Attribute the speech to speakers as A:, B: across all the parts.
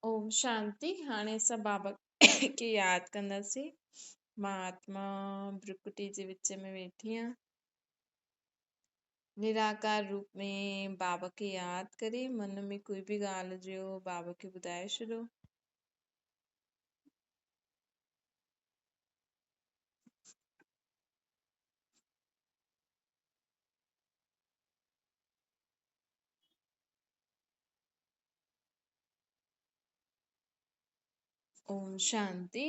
A: اوم شانتي. هاڻي اسان بابا کي ياد ڪنداسين. مان آتما برڪٽي جي وچ ۾ ويٺي آهيان. نراڪار روپ ۾ بابا کي ياد ڪري من ۾ ڪوئي به ڳالهه هجي اهو بابا کي ٻڌائي ڇڏو. اوم شانتي.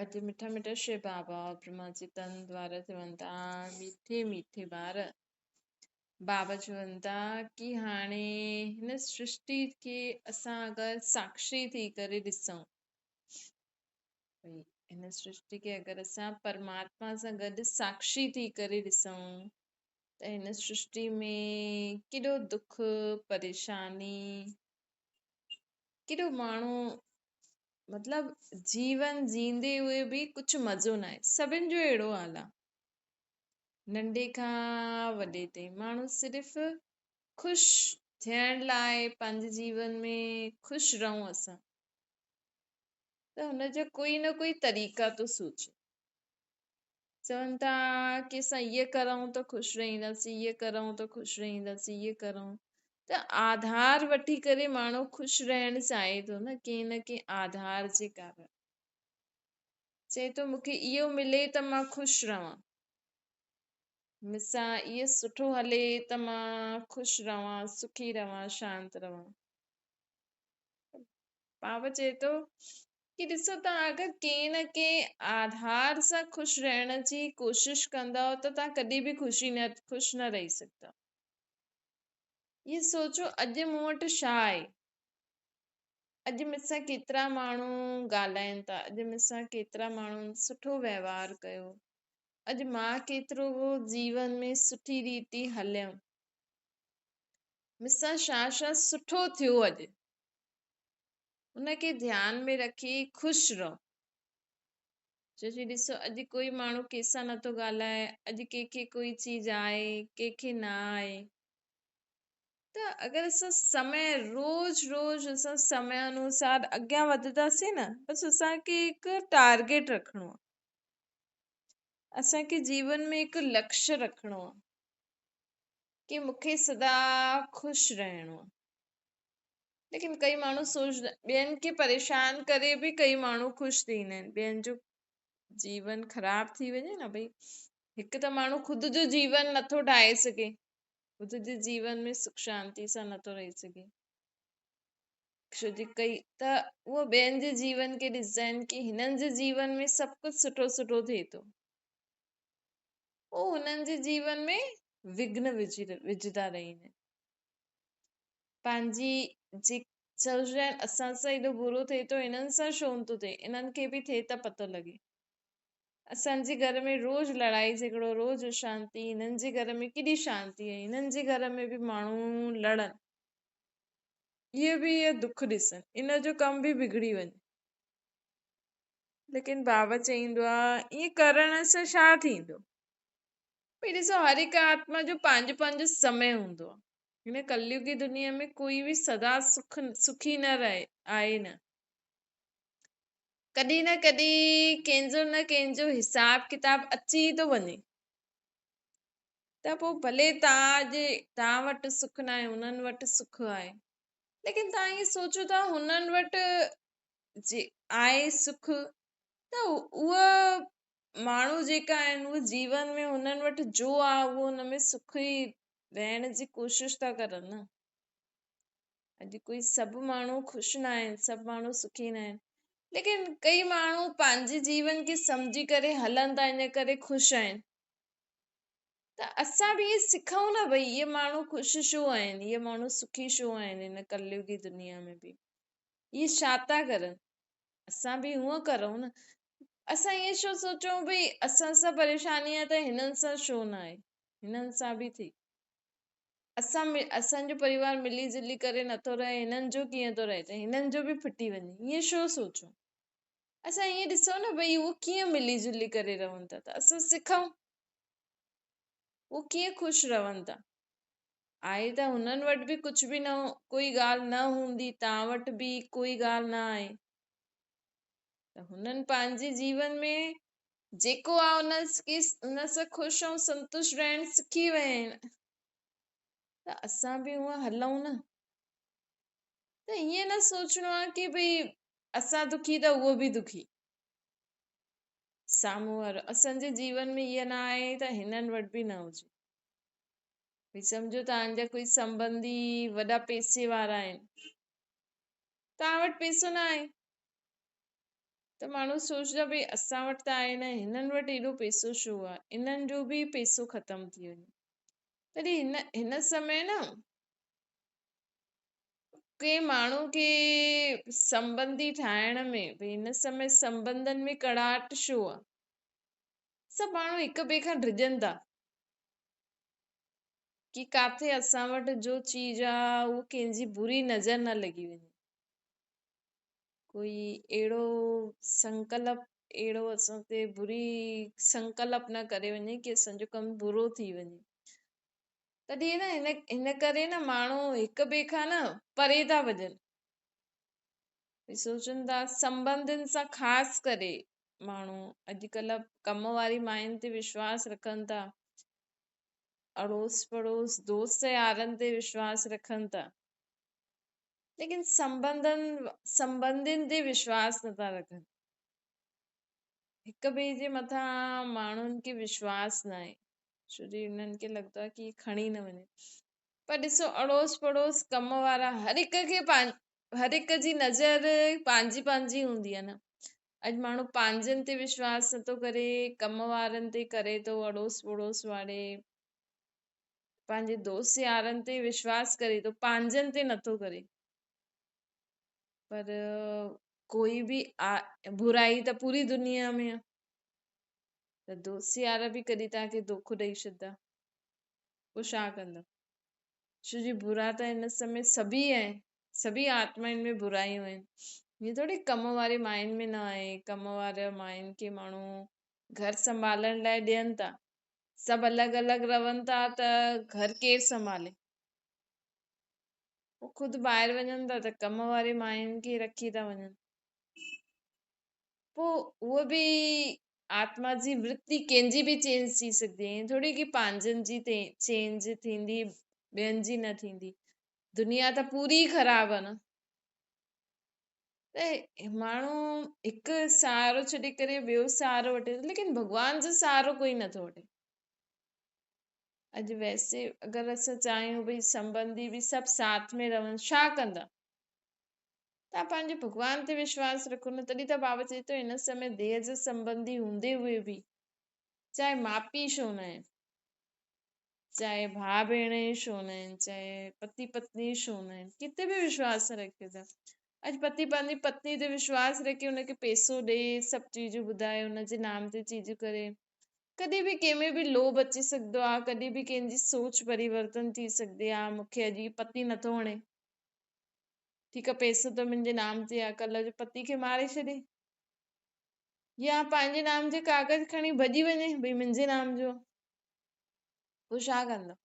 A: اڄ مٺا مٺا شو بابا برهما جي تن دوارا چون ٿا، ميٺي ميٺي ٻار، بابا چون ٿا ڪي هاڻي هن سرشٽي کي اسان اگر ساکشي ٿي ڪري ڏسون، ڀئي هن سرشٽي کي اگر اسان پرماتما سان گڏ ساکشي ٿي ڪري ڏسون ته هن سرشٽي ۾ ڪيڏو دک، پريشاني، ڪيڏو ماڻهو مطلب جيون جيئندي هئي به ڪجهه مزو نه آهي. سڀن جو اهڙو حال آهي، ننڍي کان وڏي تائين ماڻهو صرف خوش ٿيڻ لاءِ پنهنجي جيون ۾ خوش رهون اسان، ته هن جو ڪوئي نه ڪوئي طريقا ٿو سوچي. چون ٿا ڪي اسان اهي ڪرون ته خوش رهنداسين، اهي ڪرون ته خوش رهنداسين، اهي ڪرون ته آڌار وٺي ڪري ماڻهو خوش رهڻ چاهي ٿو نه، ڪنهن نه ڪنهن آڌار جي ڪارڻ چئي ٿو مونکي اهو ملي ته مان خوش رهان، مون سان اهو سٺو هلي ته مان خوش رهان، سکي رهان، شانت رهان. بابا چئي ٿو ڪي ڏسو توهان اگر ڪنهن نه ڪنهن آڌار سان خوش رهڻ جي ڪوشش ڪندؤ ته توهان ڪڏهن به خوش نه رهي سگهندؤ. اهو سوچو اڄ مون وٽ ڇا آهي، اڄ مون سان ڪيترا ماڻهو ڳالهائين ٿا، اڄ مون سان ڪيترا ماڻهن سٺو وهنوار ڪيو، اڄ مان ڪيترو جيون ۾ سٺي ريتي هليم، مون سان ڇا ڇا سٺو ٿيو اڄ، ان کي ڌيان ۾ رکي خوش رهو. ڇو جو ڏسو اڄ ڪوئي ماڻهو ڪنهن سان نٿو ڳالهائي، اڄ ڪنهن کي ڪوئي چيز آهي ڪنهن کي نه آهي. ته اگر اسان سمي روز روز اسان سمي انوسار اڳيان وڌنداسين نه، بس اسان کي هڪ ٽارگيٽ رکڻو آهي، اسان کي جيون ۾ هڪ لڪشيه رکڻو آهي ڪي مون کي سدا خوش رهڻو آهي. ليڪن ڪئي ماڻهو سوچ ٻين کي پريشان ڪري به ڪئي ماڻهو خوش ٿيندا آهن، ٻين جو جيون خراب ٿي وڃي نه ڀئي، هڪ ته ماڻهو خود جو جيون نٿو ٺاهي سگهي، خود جي جيون ۾ سک شانتي سان نٿو رهي سگهي، ڇو جي ڪئي ته اهو ٻين جي جيون کي ڏسندا آهن ڪي هنن جي جيون ۾ سڀ ڪجهه سٺو سٺو ٿئي ٿو، پوء هنن جي جيون ۾ وگهن وجهندا رهندا آهن. پنهنجي جي سوچندا آهن اسان سان ايڏو برو ٿئي ٿو، هنن سان ڇو نٿو ٿئي، انهن کي به ٿئي ته پتو لڳي. اسان جي گهر ۾ روز لڙائي جهڳڙو، روز اشانتي، هنن جي گهر ۾ ڪيڏي شانتي آهي، هنن جي گهر ۾ به ماڻهو لڙن، اهي به اهي دک ڏسن، ان جو ڪم به بگڙي وڃي. ليڪن بابا چئيندو آهي ائين ڪرڻ سان ڇا ٿيندو؟ ڀئي ڏسو هر هڪ آتما جو پنهنجو پنهنجو سمي هوندو آهي. هن ڪليوگي دنيا ۾ ڪوئي به سدا سکي نه رهي آهي نه، ڪڏهن نه ڪڏهن ڪنهن جو نه ڪنهن جو حساب ڪتاب اچي ئي ٿو وڃي. ته پوء ڀلي توهان وٽ سک نه آهي، هنن وٽ سک آهي، ليڪن توهان ائين سوچو ٿا هنن وٽ جي آهي سک، ته اهي ماڻهو جيڪا آهن اهي جيون ۾ هنن وٽ جو آهي اهو هن ۾ سک ئي رهڻ جي ڪوشش ٿا ڪرن نه. اڄ ڪوئي سڀ ماڻهو خوش نه آهن، سڀ ماڻهو سکي نه آهن، ليڪن ڪئي ماڻهو پنهنجي جيون کي سمجهي ڪري هلن ٿا، ان ڪري خوش آهن. ته اسان به ائين سکون نه ڀئي اهي ماڻهو خوش ڇو آهن، اهي ماڻهو سکي ڇو آهن، هن ڪليوگي دنيا ۾ به اهي ڇا ٿا ڪرن، اسان به هونئن ڪرون نه. اسان ائين ڇو سوچون ڀئي اسان سان پريشاني آهي ته هنن سان ڇو نه آهي، هنن سان به ٿي، اسان جو پريوار ملي جلي ڪري نٿو رهي، هنن جو ڪيئن ٿو رهي ته هنن جو به ڦٽي وڃي، ائين ڇو سوچون؟ اسان ائين ڏسون نه ڀئي اهو ڪيئن ملي جلي ڪري رهن ٿا ته اسان سکون اهو ڪيئن خوش رهن ٿا. آهي ته هنن وٽ به ڪجهه به نه ڪوئي ڳالهه نه هوندي، توهان وٽ به ڪوئي ڳالهه نه آهي. ته هنن پنهنجي جيون ۾ جيڪو آهي ان سان خوش ۽ سنتشٽ رهڻ سکي ويا آهن. ته اسان به هونئن هلون نه. ته ائين نه سوچڻو آهي ڪي ڀئي اسان دکي ته اهو به دکي. سامهون وارو اسان جي جيون ۾ ائين نه آهي ته هنن وٽ به نه هجي. ڀئي سمجهو توهان جا ڪوئي سنٻنڌي وڏا پئسي وارا آهن، توهان وٽ پئسو نه آهي ته ماڻهو سوچدا ڀئي اسان وٽ ته آهي نه، هنن وٽ ايڏو پئسو ڇو آهي، انهن جو به پئسو ختم ٿي وڃي. تڏهن هن سمي نه ڪنهن ماڻهو کي سنٻنڌي ٺاهڻ ۾ ڀئي هن سمي سنٻنڌن ۾ ڪڙاٽ ڇو آهي؟ سڀ ماڻهو هڪ ٻئي کان ڊڄن ٿا ڪي ڪاٿي اسان وٽ جو چيز آ اهو ڪنهن جي بري نظر نه لڳي وڃي. ڪوئي اهڙو سنڪلپ اهڙو اسان تي بري سنڪلپ نه ڪري وڃي ڪي اسان جو ڪم برو ٿي وڃي. تڏهن نه هن ڪري نه ماڻهو هڪ ٻئي کان نه پري ٿا وڃن. سوچن ٿا سنٻنڌين سان خاص ڪري ماڻهو اڄڪلهه ڪم واري ماين تي وشواس رکن ٿا، اڙوس پڙوس دوست يارن تي وشواس رکن ٿا، ليڪن سنٻنڌين تي وشواس نٿا رکن. هڪ ٻئي جي مٿان ماڻهن کي وشواس ناهي، ڇو جي انهن کي لڳندو آهي ڪي کڻي نه وڃي. پر ڏسو اڙوس پڙوس ڪم وارا هر هڪ کي هر هڪ جي نظر پنهنجي پنهنجي هوندي آهي نه. اڄ ماڻهو پنهنجن تي وشواس نٿو ڪري، ڪم وارن تي ڪري ٿو، اڙوس پڙوس واري پنهنجي دوست يارن تي وشواس ڪري ٿو، پنهنجن تي نٿو ڪري. پر ڪوئي به برائي ته پوري دنيا ۾ آهي، ته دوست يار به ڪڏهن توهان کي دوکو ڏئي ڇڏدا، پوء ڇا ڪندؤ؟ ڇو جي برا ته هن سمي سڀئي آهن، سڀئي آتمائن ۾ برايون آهن. ائين ٿوري ڪم واري ماين ۾ نه آهي. ڪم واري ماين کي ماڻهو گهر سنڀالڻ لاء ڏين ٿا. سڀ الڳ الڳ رهن ٿا ته گهر ڪير سنڀالي؟ پوء خود ٻاهر وڃن ٿا ته ڪم واري ماين کي رکي ٿا وڃن. پوء اهو به آتما جي ورتي ڪنهن جي به چينج ٿي سگهندي آهي. ائين ٿوري ڪي پنهنجن جي چينج ٿيندي ٻين جي نه ٿيندي. دنيا ته پوري خراب آهي نه. ته ماڻهو هڪ سهارو ڇڏي ڪري ٻيو سهارو وٺي ٿو، ليڪن ڀڳوان جو سهارو ڪوئي نٿو وٺي. اڄ ويسي اگر اسان چاهيون ڀئي سنٻنڌي به سڀ ساٿ ۾ رهن، ڇا ڪندا؟ توهان پنهنجي ڀڳوان تي وشواس رکو نه، تڏهن ته بابا چئي ٿو هن سمي ديهه جا سنٻنڌي هوندي هئي به چاهي ماء پيء ڇو نه آهن، چاهي ڀاء ڀيڻ ئي ڇو نه آهن، چاهي پتي پتني ڇو نه آهن، ڪٿي به وشواس نه رکيو ٿا. اڄ پتي پنهنجي پتني تي وشواس رکي ان کي پيسو ڏئي، سڀ چيزون ٻڌائي، ان جي نام تي چيزون ڪري، ڪڏهن به ڪنهن ۾ به لوڀ اچي سگهندو آهي، ڪڏهن به ڪنهن جي سوچ پريورتن ٿي سگهندي آهي، مون کي اڄ هي پتي نٿو وڻي، ٺيڪ آهي پيسو ته منهنجي نام تي آهي، ڪلهه جو پتي کي ماري ڇڏي يا پنهنجي نام جي ڪاغذ کڻي ڀڄي وڃي، ڀئي منهنجي نام جو آهي. پوء ڇا ڪندو؟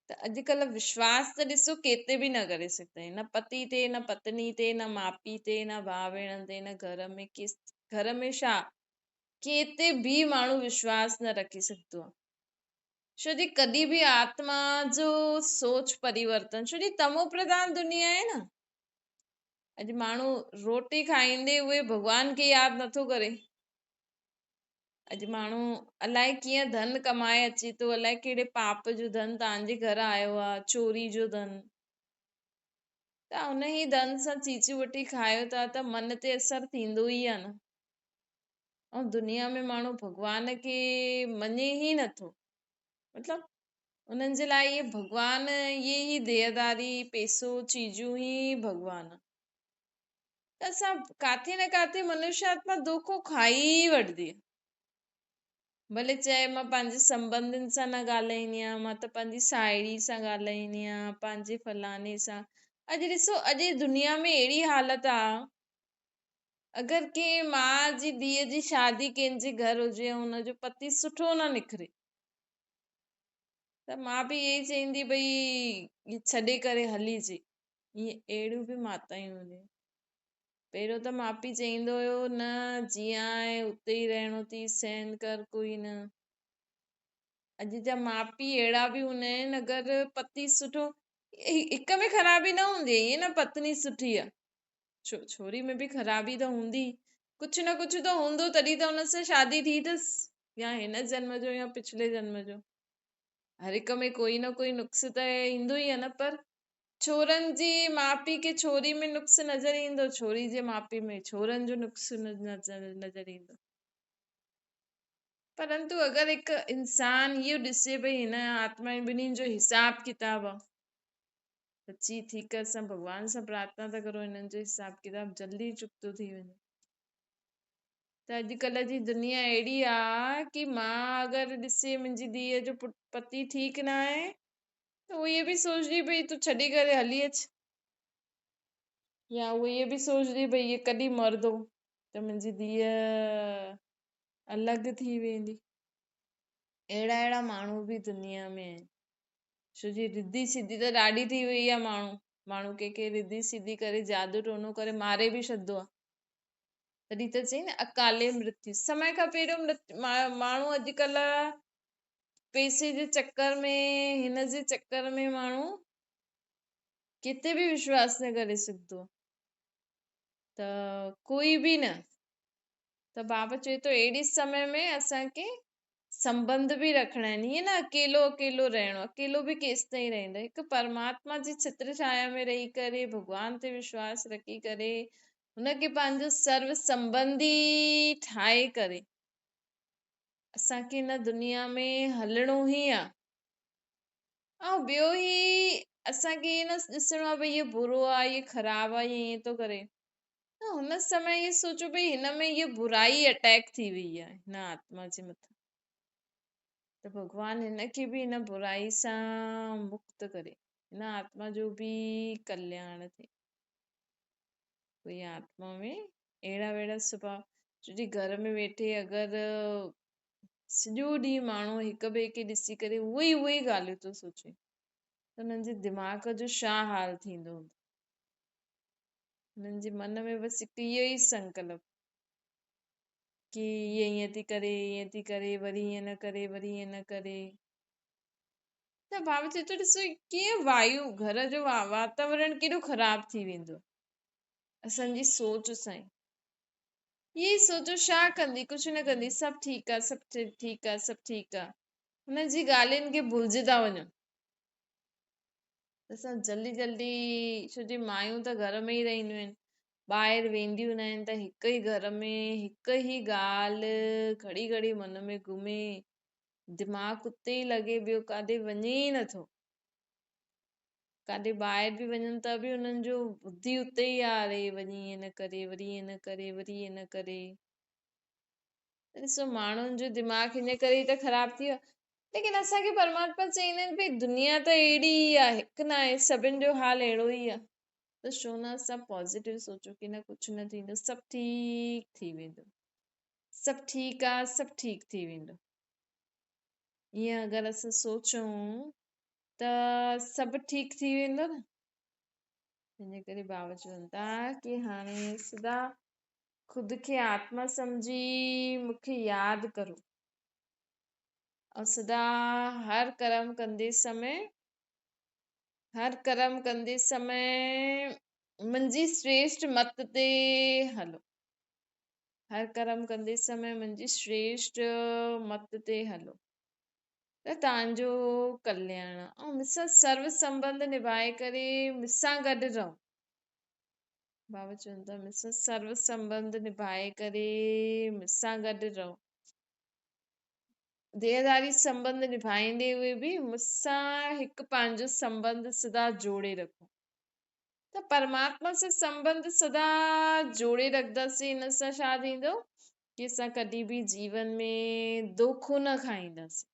A: ته اڄڪلهه وشواس ته ڏسو ڪنهن تي به نه ڪري سگهندا آهيون، نه پتي تي، نه پتني تي، نه ماء پيء تي، نه ڀاء ڀيڻن تي، نه گهر ۾ ڪس گهر ۾ ڇا ڪنهن تي به ماڻهو وشواس نه رکي سگهندو آهي. ڇو جي ڪڏهن به آتما جو سوچ پريورتن، ڇو جي تمو پرڌان دنيا آهي نه. اڄ ماڻهو روٽي کائيندي اهي ڀڳوان کي ياد نٿو ڪري. اڄ ماڻهو الائي ڪيئن ڌن ڪمائي اچي ٿو، الائي ڪهڙي پاپ جو ڌن توهان جي گهر آيو آ، چوري جو ڌن. توهان ان ئي ڌن سان چيچون وٺي کايو ٿا ته من تي اثر ٿيندو ئي آ نه. ۽ دنيا ۾ ماڻهو ڀڳوان کي مڃي ئي نٿو. مطلب انهن جي لاء اهي ڀڳوان، اهي ئي ديهداري، پيسو، چيزون ئي ڀڳوان. ته اسان ڪاٿي نه ڪاٿي منشيه آتما دوکو کائي ئي وٺندي. ڀلي چئي مان پنهنجي سنٻنڌين سان نه ڳالهائيندي آهيان، مان ته پنهنجي ساهيڙي سان ڳالهائيندي آهيان، پنهنجي فلاڻي سان. اڄ ڏسو اڄ دنيا ۾ اهڙي حالت آ اگر ڪنهن ماء جي ڌيء جي شادي ڪنهن جي گهر هجي ۽ ان جو پتي سٺو نه نڪري ته ته ماء پيء اهي ئي چئيندي ڀئي هي ڇڏي ڪري هلي اچي. ائين اهڙيون به ماتائون هونديون آهن. پهريون ته ماء پيء چئيندو هيو نه جيئن آهي اتي ئي رهڻو اٿئي سهن ڪر ڪوئي نه. اڄ جا ماء پيء اهڙا به هوندا آهن اگر پتي سٺو هڪ ۾ خرابي نه هوندي آهي ائين نه پتني سٺي آهي ڇو ڇوري ۾ به خرابي ته هوندي ڪجهه نه ڪجهه ته هوندو تڏهن ته هن سان شادي ٿي اٿس يا هن جنم جو يا پڇلي جنم جو هر هڪ ۾ ڪوئي نه ڪوئي نقص ته ايندو ئي آهي نه پر ڇورن جي ماء پيء کي ڇوري ۾ نقص نظر ايندو ڇوري جي ماء پيء ۾ ڇورن جو نقص نظر ايندو پرنتو اگر هڪ انسان اهو ڏسي ڀئي هن آتما ۽ ٻنهي جو حساب ڪتاب آ سچي ٺيڪ آ اسان ڀڳوان سان پرارٿنا ٿا ڪرون هنن جو حساب ڪتاب جلدي چڪتو ٿي وڃي ته اڄڪلهه جي دنيا اهڙي آ ڪي مان اگر ڏسي منهنجي ڌيء جو پتي ٺيڪ نه آهي ته هو اهي به سوچندي ڀئي تون ڇڏي ڪري هلي اچ يا هو اهي به سوچندي ڀئي هي ڪڏهن مرندو ته منهنجي ڌيء الڳ ٿي ويندي. اهڙا اهڙا ماڻهو به دنيا ۾ آهن. ڇو جي رڌي سڌي ته ڏاڍي ٿي وئي آهي ماڻهو ماڻهو ڪنهن کي رڌي سڌي ڪري جادو ٽونو ڪري ماري به ڇڏندو آهي. تڏهن ته چئي نه اڪالي مرتيو سمي کان پهريون ماڻهو اڄڪلهه پئسي جي چڪر ۾ هن جي چڪر ۾ ماڻهو ڪٿي به وشواس نه ڪري سگهندو ته ڪوئي به نه ته بابا چئي ٿو اهڙي سمي ۾ اسان کي سنٻنڌ به رکڻا آهن ائين نه اڪيلو اڪيلو رهڻو اڪيلو به ڪيستائين رهندو هڪ پرماتما جي ڇتر ڇايا ۾ رهي ڪري ڀڳوان تي وشواس رکي ڪري هن کي پنهنجو سرو سنٻنڌي ٺاهي ڪري اسان کي هن دنيا ۾ هلڻو ئي آ ۽ ٻيو هي اسان کي ائين نه ڏسڻو آ ڀئي هي برو آ هي خراب آ هي ائين ٿو ڪري نه هن سمي اهو سوچيو ڀئي هن ۾ هيء برائي اٽيڪ ٿي وئي آهي هن آتما جي مٿان ته ڀڳوان هن کي به هن برائي سان مڪت ڪري هن آتما جو به ڪلياڻ ٿئي. ڪوئي آتما ۾ اهڙا وهڙا سڀاء ڇو جي گهر ۾ ويٺي اگر سڄو ڏينهن ماڻهو هڪ ٻئي کي ڏسي ڪري اهي ئي اهي ئي ڳالهيون ٿو سوچي ته انهن جي دماغ جو ڇا حال ٿيندو هوندو. هنن جي من ۾ بس هڪ اهو ئي سنڪلپ ڪي هيء ائين ٿي ڪري، ائين ٿي ڪري، وري ائين نه ڪري، وري ائين نه ڪري. ته بابا چئي ٿو ڏسو ڪيئن وايو گهر جو واتاورڻ ڪيڏو خراب ٿي ويندو اسان جي سوچ سان ئي. هي سوچو ڇا ڪندي ڪجهه نه ڪندي سڀ ٺيڪ آ سڀ ٺيڪ آ سڀ ٺيڪ آ هن جي ڳالهين کي ڀلجي ٿا وڃون. اسان جلدي جلدي ڇو جي مايون ته گهر ۾ ئي رهنديون آهن ٻاهر وينديون نه آهن ته هڪ ئي گهر ۾ هڪ ئي ڳالهه گهڙي گهڙي من ۾ گهمي دماغ اتي ئي لڳي ٻيو ڪاڏي وڃي ئي نٿو ڪاڏي ٻاهر به وڃن ته به انهن جو ٻڌي اتي ئي آ اري وڃي ائين نه ڪري وري ائين نه ڪري وري ائين نه ڪري ڏسو ماڻهن جو دماغ ان ڪري ئي ته خراب ٿي ويو ليڪن اسان کي پرماتما چئيندا آهن ڀئي دنيا ته اهڙي ئي آهي هڪ نه آهي سڀن جو حال اهڙو ئي آهي ته ڇو نه اسان پازيٽو سوچون ڪي نه ڪجهه نه ٿيندو سڀ ٺيڪ ٿي ويندو سڀ ٺيڪ آهي سڀ ٺيڪ ٿي ويندو ائين اگر اسان سوچون ته سڀ ٺيڪ ٿي ويندو نه ان ڪري بابا چون ٿا ڪي هاڻي سدا خود کي آتما سمجهي مون کي ياد ڪرو ۽ سدا هر ڪرم ڪندي سمي هر ڪرم ڪندي سمي منهنجي شريشٽ مت تي هلو هر ڪرم ڪندي سمي منهنجي شريشٽ مت تي هلو ته تان جو ڪلياڻ ۽ مون سان سرو سنبنڌ نڀائي ڪري مون سان گڏ رهو بابا چون ٿا مون سان سرو سنبنڌ نڀائي ڪري مون سان گڏ رهو. ديهداري سنبنڌ نڀائيندي هوئي به مون سان هڪ پنهنجو سنبنڌ سدا جوڙي رکو. ته پرماتما سان سنبنڌ سدا جوڙي رکنداسين ان سان ڇا ٿيندو ڪي اسان ڪڏهن به جيون ۾ دوکو نه کائينداسين.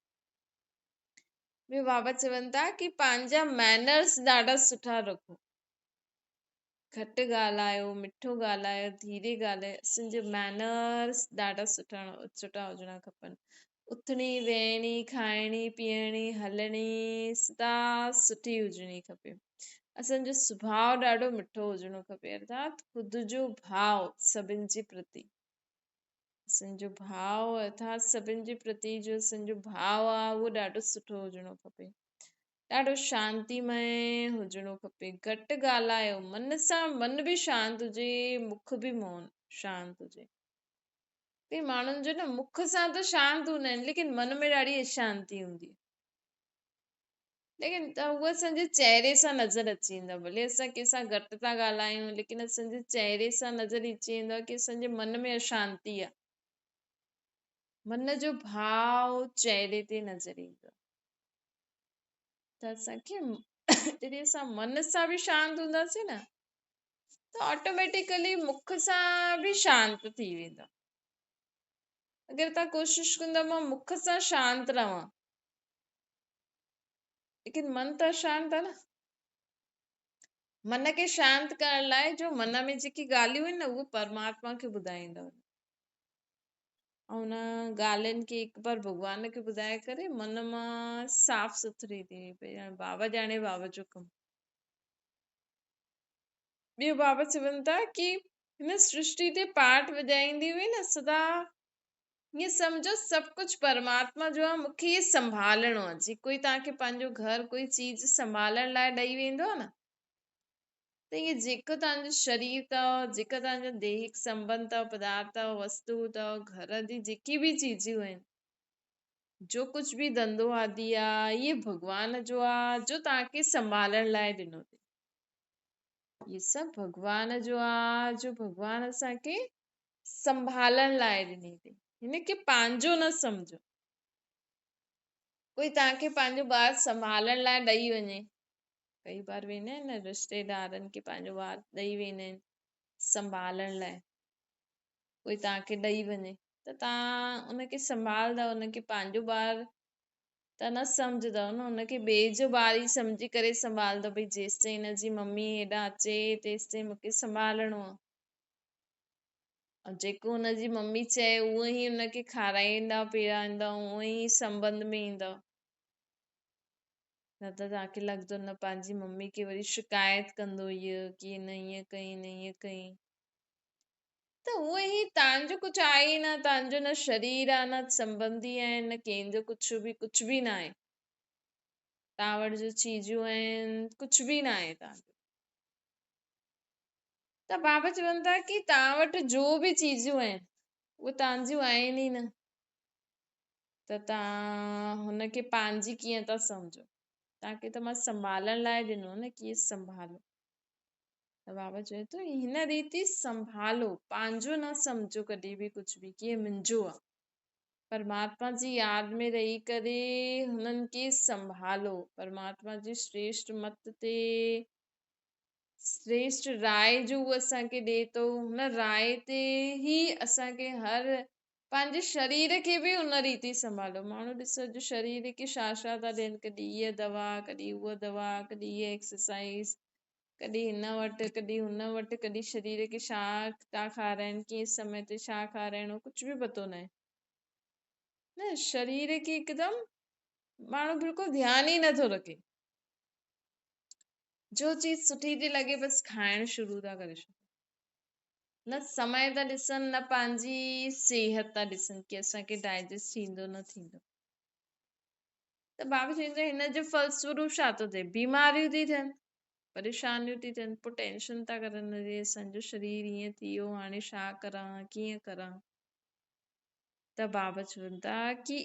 A: ٻيو بابا چون ٿا ڪي پنهنجا مينرس ڏاڍا سٺا رکو. گهٽ ڳالهايو، مٺو ڳالهايو، ڌيري ڳالهايو، اسان جا مينرس ڏاڍا سٺا سٺا هجڻا کپن. اٿڻي ويهڻي کائڻي پيئڻي هلڻي سدا سٺي هجڻي کپي. اسان جو سڀاء ڏاڍو مٺو هجڻو کپي، ارٿات خود جو ڀاء سڀن جي پرتي. اسان جو ڀاء ارٿات سڀن جي پرتي جو اسان جو ڀاء آ اهو ڏاڍو سٺو هجڻو کپي، ڏاڍو شانتيمي هجڻو کپي. گهٽ ڳالهايو، من سان من به شانت هجي، مک به مون شانت هجي. ڪئي ماڻهن جو نه مک سان ته شانت هوندا آهن ليڪن من ۾ ڏاڍي اشانتي هوندي آهي، ليڪن ته هو اسان جي چهري سان نظر اچي ويندو آهي. ڀلي اسان ڪنهن سان گهٽ ٿا ڳالهايون ليڪن اسان جي چهري سان نظر اچي ويندو آهي ڪي اسان جي من ۾ اشانتي آهي. من جو ڀاء چهري تي نظر ايندو آهي. ته اسان کي جڏهن اسان من سان به شانت هونداسين نه ته آٽوميٽيڪلي مک سان به شانت ٿي ويندا. اگر توهان ڪوشش ڪندا مان مک سان شانت رهان ليڪن من ته اشانت آهي نه. من کي شانت ڪرڻ لاء جو من ۾ جيڪي ڳالهيون آهن نه اهي پرماتما کي ٻڌائيندا وڃو ۽ ان ڳالهين کي هڪ بار ڀڳوان کي ٻڌائي ڪري من مان صاف سٿري ٿي پئي. هاڻي بابا ڄاڻي بابا جو ڪم. ٻيو بابا چون ٿا ڪي هن سرشٽي تي پاٺ وڄائيندي هئي نه سدا ائين سمجهو سڀ ڪجهه پرماتما جو آهي، مون کي هي سنڀالڻو آهي. جي ڪوئي توهان کي پنهنجو گهر ڪوئي چيز سنڀالڻ لاء ڏئي ويندو آهي نه ته ائين جيڪو توهان جو شرير اٿو، جيڪا توهان جا ديهڪ سنٻنڌ اٿو، پدارٿ اٿو، وستو اٿو، گهر جي جيڪي به چيزون آهن، جو ڪجهه به ڌنڌو آدي آهي، اهي ڀڳوان جو آهي جو توهان کي سنڀالڻ لاء ڏنو اٿئي. اهي سڀ ڀڳوان جو آهي جو ڀڳوان اسان کي سنڀالڻ لاء ڏني اٿئي. هن کي پنهنجو نه سمجهو. ڪوئي توهان کي پنهنجو ٻار سنڀالڻ لاء ڏئي وڃي، ڪئي بار ويندا آهن نه رشتيدارن کي پنهنجو ٻار ڏئي ويندا آهن سنڀالڻ لاء، ڪوئي توهان کي ڏئي وڃي ته توهان ان کي سنڀالندا، ان کي پنهنجو ٻار ته نه سمجهندؤ نه، ان کي ٻئي جو ٻار ئي سمجهي ڪري سنڀالندؤ، ڀئي جيستائين هن جي ممي هيڏانهن اچي تيستائين مون کي سنڀالڻو آهي. ۽ جيڪو هن جي ممي چئي اهو ئي هن کي کارائيندا پياريندا اهو ئي سنٻنڌ ۾ ايندا، نه ته توهان کي لڳندو نه پنهنجي ممي کي وري شڪايت ڪندو هيء ڪي هن ائين ڪئي هن ائين ڪئي. ته اهو ئي توهان جو ڪجهه آهي ئي نه، توهان جو نه شرير آهي نه سنٻنڌي آهن نه ڪنهن جو ڪجهه به ڪجهه به نه آهي. توهان وٽ جو چيزون آهن ڪجهه به نه آهي توهان جو. ته بابا چون ٿا ڪي توهان وٽ جو به چيزون آهن اهي توهان جون آهن ئي نه، ته توهان هن کي پنهنجي ڪيئن ٿا سمجهو؟ توهان کي ته مان سنڀالڻ لاء ڏنو نه ڪي سنڀالو. ته بابا چوي ٿو هن ريت ئي سنڀالو، پنهنجو نه سمجهو ڪڏهن به ڪجهه به ڪي منهنجو آ. پرماتما جي ياد ۾ رهي ڪري هنن کي سنڀالو، پرماتما جي شريشٽ مت تي شريشٽ راء جو هو اسان کي ڏئي ٿو، هن راء تي ئي اسان کي هر پنهنجي شرير کي به ان ريت ئي سنڀالو. ماڻهو ڏسو جو شرير کي ڇا ڇا ٿا ڏين، ڪڏهن هيء دوا، ڪڏهن هوء دوا، ڪڏهن هيء ايڪسرسائيز، ڪڏهن هن وٽ، ڪڏهن هن وٽ، ڪڏهن شرير کي ڇا ٿا کارائين، ڪنهن سمي تي ڇا کارائڻو، ڪجهه به پتو ناهي. نه شرير کي هڪدم ماڻهو بلڪل ڌيان ئي نٿو رکي. جو چيز سٺي ٿي لڳي بس کائڻ شروع ٿا ڪري ڇڏين. نه سمي ٿا ڏسن نه پنهنجي صحت ٿا ڏسن ڪي اسان کي ڊائجسٽ ٿيندو نه ٿيندو. ته بابا چوندو هن جو ڦل سوروپ ڇا ٿو ٿئي؟ بيماريون ٿي ٿين، پريشانيون ٿي ٿين، پوء ٽينشن ٿا ڪرن اري اسان جو شرير ائين ٿي ويو هاڻي ڇا ڪران ڪيئن ڪران. ته بابا چون ٿا ڪي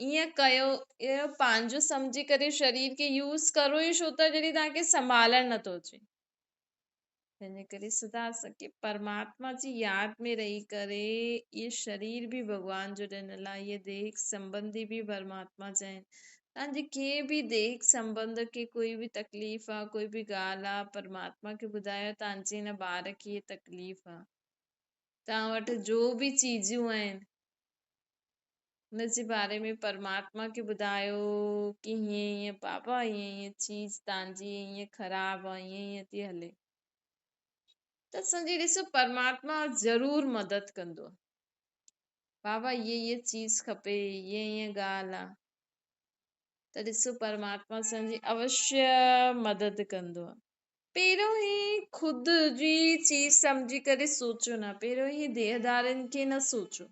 A: ائين ڪيو اهو پنهنجو سمجهي ڪري شرير کي يوز ڪرو ئي ڇو ٿا جڏهن توهان کي سنڀالڻ نٿو اچي. تنهن ڪري سدا اسان کي پرماتما جي ياد ۾ رهي ڪري اهي شرير به ڀڳوان جو ڏنل آهي، اهي ديهڪ سنٻنڌي به پرماتما جا آهن. توهان جي ڪنهن به ديهڪ سنٻنڌ کي ڪوئي به تڪليف آهي، ڪوئي به ڳالهه آهي، پرماتما کي ٻڌايو توهان جي هن ٻار کي هيء تڪليف آهي. توهان وٽ جو به چيزون آهن، ان جي باري ۾ پرماتما کي ٻڌايو ڪي هيئن هيئن بابا هيئن هيئن چيز توهان جي هيئن خراب آ هيئن هيئن ٿي هلي ته اسان جي ڏسو پرماتما ضرور مدد ڪندو. بابا هيء هيء چيز کپي، هيء هيء ڳالهه آ، ته ڏسو پرماتما اسان جي اوشيه مدد ڪندو آ. پهريون ئي خود جي چيز سمجهي ڪري سوچو نه، پهريون ئي ديهدارين کي نه سوچو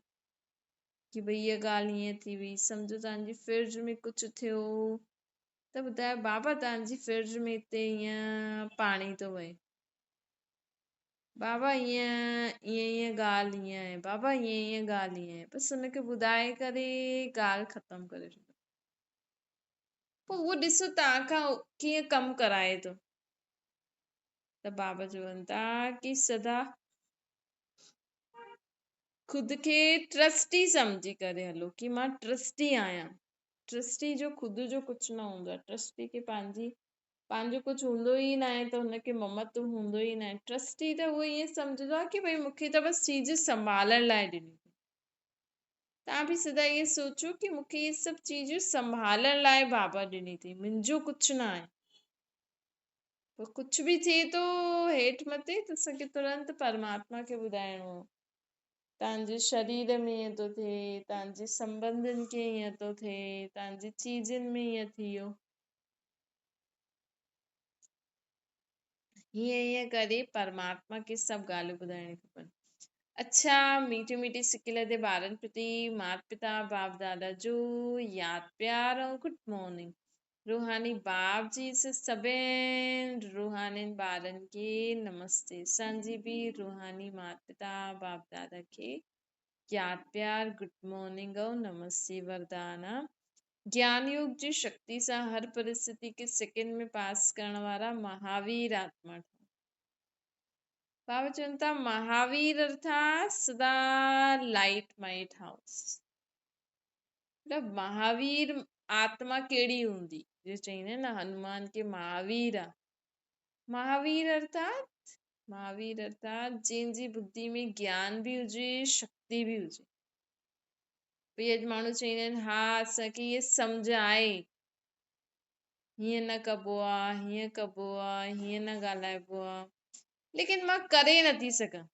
A: ڪي ڀئي هيء ڳالهه هيئن ٿي وئي، سمجهو توهان جي فرج ۾ ڪجهه ٿيو ته ٻڌايو بابا توهان جي فرج ۾ هتي هيئن پاڻي ٿو وهي، بابا هيئن هيئن هيئن ڳالهه هيئن آهي، بابا هيئن هيئن ڳالهه هيئن آهي، بس هن کي ٻڌائي ڪري ڳالهه ختم ڪري ڇڏيو. پوء اهو ڏسو توهان کان ڪيئن ڪم ڪرائي ٿو. ته بابا چون ٿا ڪي سدا خود کي ٽرسٽي سمجهي ڪري هلو ڪي مان ٽرسٽي آهيان. ٽرسٽي جو خود جو ڪجهه نه هوندو آهي، ٽرسٽي کي پنهنجو ڪجهه هوندو ئي ناهي ته هن کي ممتو هوندو ئي ناهي. ٽرسٽي ته اهو ائين سمجهندو آهي ڪي ڀئي مون کي ته بس چيز سنڀالڻ لاء ڏني اٿئي. توهان به سدا ائين سوچو ڪي مون کي اهي سڀ چيزون سنڀالڻ لاء بابا ڏني اٿئي، منهنجو ڪجهه نه آهي. پوء ڪجهه به ٿئي ٿو هيٺ مٿي ته اسان کي ترنت پرماتما کي ٻڌائڻو آهي. توهان جي شرير ۾ ائين ٿو ٿئي، توهان جي سنٻنڌن کي ائين ٿو ٿئي، توهان جي چيزن ۾ ائين ٿي ويو. هيئن هيئن ڪري پرماتما کي سڀ ڳالهيون ٻڌائڻ کپن. اڇا ميٺي ميٺي سڪيل تي ٻارن پرتي مات پتا باپ دادا جو ياد پيار ۽ گڊ مارننگ. روحاني باپ جي سڀين روحانين ٻارن کي نمستي. اسان جي به روحاني مات پتا باپ دادا کي ياد پيار گڊ مارننگ ۽ نمستي. وردان آ گيان يوگ جي شڪتي سان هر پرستتي کي سيڪنڊ ۾ پاس ڪرڻ وارا مهاوير آتما ٺهو. بابا چون ٿا مهاوير ارٿات سدا لائيٽ مائيٽ هائوس. مطلب مهاوير آتما ڪهڙي هوندي جو چئيندا آهن نه هنومان کي مهاوير آ. مهاوير ارٿات مهاوير ارٿات جنهن جي ٻڌي ۾ گيان به هجي شڪتي به هجي. ڀئي اڄ ماڻهو چئيندا آهن ها اسان کي هيء سمجهه آهي، هيئن نه ڪبو آ، هيئن ڪبو آ، هيئن نه ڳالهائبو آ، ليڪن مان ڪري نٿي سگهان.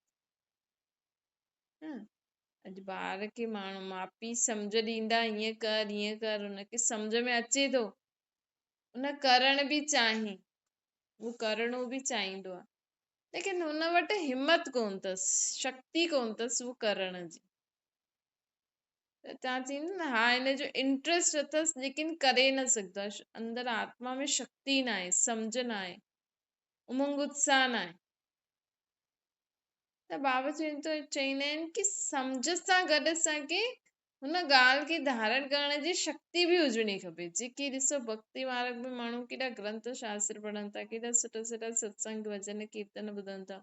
A: اڄ ٻار کي ماڻهو ماء پيء سمجهه ڏيندا هيئن ڪر هيئن ڪر، هن کي سمجهه ۾ اچي ٿو، ان ڪرڻ به چاهي، هو ڪرڻو به چاهيندو آ، ليڪن هن وٽ همت ڪونه اٿس، شڪتي ڪونه اٿس اهو ڪرڻ جي. ته توهان چئيندا نه ها هن جو انٽريسٽ اٿس ليڪن ڪري نه سگهندو آهي، اندر آتما ۾ شڪتي ناهي، سمجهه ناهي، امنگ اتساهه ناهي. ته بابا چون ٿو چئيندا آهن ڪي سمجهه سان گڏ اسان کي هن ڳالهه کي ڌارڻ ڪرڻ جي شڪتي به هجڻي کپي. جيڪي ڏسو ڀڳتي مارگ ۾ ماڻهو ڪيڏا گرنٿ شاستر پڙهن ٿا، ڪيڏا سٺا سٺا ستسنگ ڀڄن ڪيرتن ٻڌن ٿا،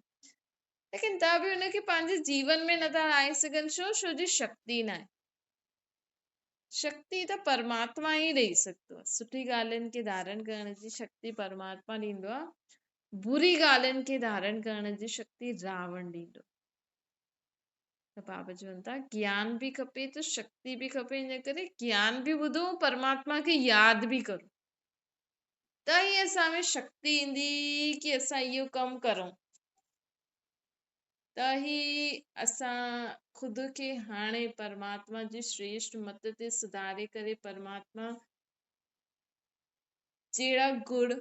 A: ليڪن ته به ان کي پنهنجي جيون ۾ نٿا آڻي سگهن، ڇو؟ ڇو جي شڪتي ناهي. شڪتي ته پرماتما ئي ڏئي سگهندو آهي. سٺي ڳالهين کي ڌارڻ ڪرڻ جي شڪتي پرماتما ڏيندو آهي، بري ڳالهين کي ڌارڻ ڪرڻ جي شڪتي راوڻ ڏيندو آهي. ته بابا چون ٿا گيان به کپي ته شڪتي به کپي، ان ڪري گيان به ٻڌو پرماتما کي ياد به ڪرو ته ئي اسان ۾ شڪتي ايندي ڪي اسان اهو ڪم ڪرون، ته ئي اسان خود کي هاڻي پرماتما جي شريشٽ مت تي سڌاري ڪري پرماتما جهڙا گڻ،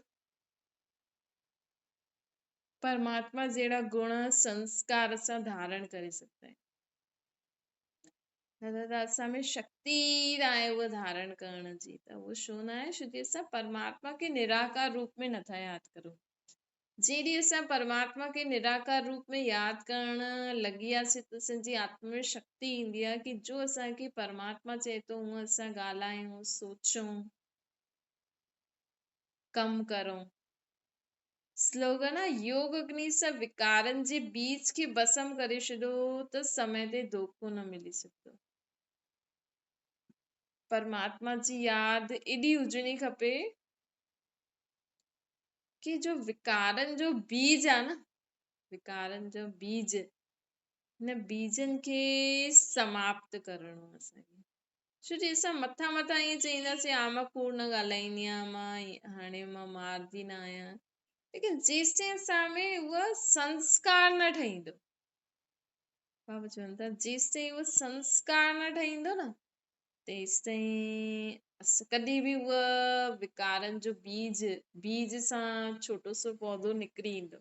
A: پرماتما جهڙا گڻ سنسڪار اسان ڌارڻ ڪري سگهندا آهيون. نه ته ته اسان ۾ شڪتي ئي ناهي اهو ڌارڻ ڪرڻ جي، ته اهو ڇو ناهي؟ ڇو جي اسان پرماتما کي نراڪار روپ ۾ نٿا ياد ڪرون. جنهن ڏينهن اسان پرماتما کي نراڪار روپ ۾ ياد ڪرڻ لڳي وياسين ته اسان جي آتما ۾ شڪتي ايندي آهي ڪي جو اسان کي پرماتما چئي ٿو اونئن اسان ڳالهايون، سوچون، ڪم ڪرون. سلوگن آ، يوگ اگني سان وڪارن جي بيج کي ڀسم ڪري ڇڏو ته سمي تي ڌوڪو نه ملي سگهندو. پرماتما جي ياد ايڏي هجڻي کپي ڪي جو وڪارن جو بيج آ نه، وڪارن جو بيج، هن بيجن کي سماپت ڪرڻو اسان کي. ڇو جي اسان مٿان مٿان ائين چئينداسين ها مان ڪوڙ نه ڳالهائيندي آهيان، مان هاڻي مان مارجي نه آهيان، ليڪن جيستائين اسان ۾ اها سنسڪار نه ٺهيندو. بابا چون ٿا جيستائين اهو سنسڪار نه ٺهيندو نه تيستائين ڪڏهن به اهو وڪارن جو بيج بيج سان ڇوٽو سو پودو نڪري ايندو.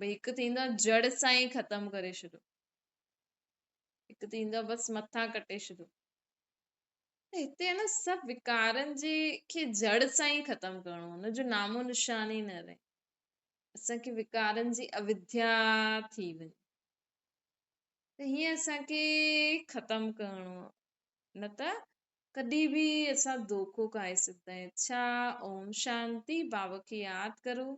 A: ڀئي هڪ ٿيندو آهي جڙ سان ئي ختم ڪري ڇڏو، هڪ ٿيندو آهي بس مٿان ڪٽي ڇڏو. ته هتي نه سڀ وڪارن جي کي جڙ سان ئي ختم ڪرڻو، ان جو نامو نشان ئي نه رهي، اسان کي وڪارن جي اوديا ٿي وڃي ته هيئن اسان کي ختم ڪرڻو، نه ته ڪڏهن به اسان دوکو کائي سگهندا آهيون. اڇا اوم شانتي. بابا کي ياد ڪرو.